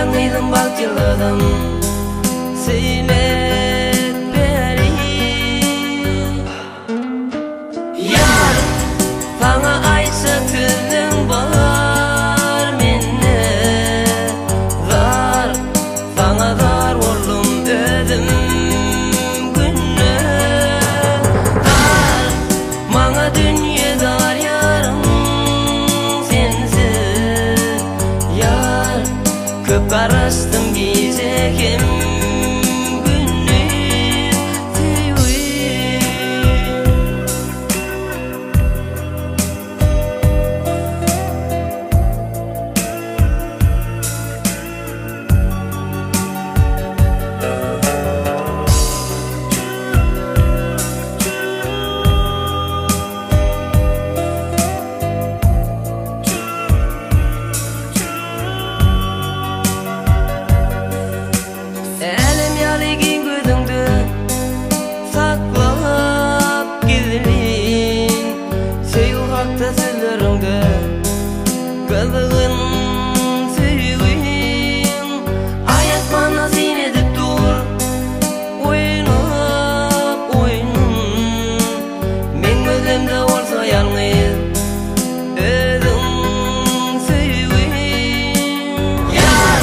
Ýalňyzym bagt ýyldyzym Söýmek beri Ýar, saňa aýtjak sözüm bar mende Zar, saňa zar boldum özüm günde Dar, maňa dünýe dar ýarym sensiz Ýar, köp garaşdym gije hem gündiz Söýgim. Älem ýaly giň gözüňde saklap gizlin Söýgi hakda sözleriňde gyzgyn söýgiň Aý asmanda syn edip dur oýnap oýnun Meň gözlemde bolsa ýalňyz özüň söýgiň Ýar,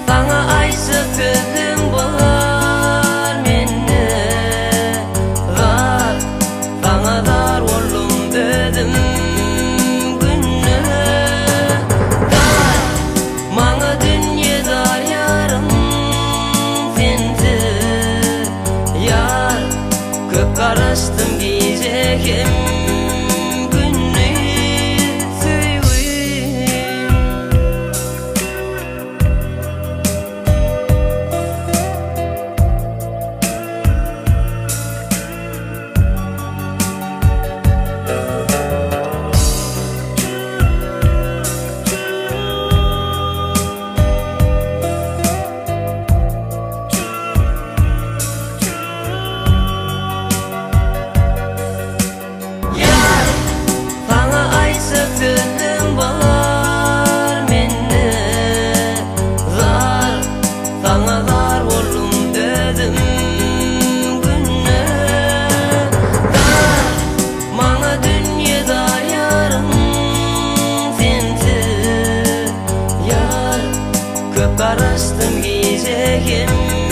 saňa aýtjak sözüm bar mende Zar, saňa zar boldum özüm günde Dar, maňa dünýe dar ýarym sensiz Ýar, köp garaşdym gije hem gündiz Söýgim. Ýar, saňa aýtjak sözüm bar mende Zar, saňa zar boldum özüm günde Dar, maňa dünýe dar ýarym sensiz Ýar, köp garaşdym gije hem.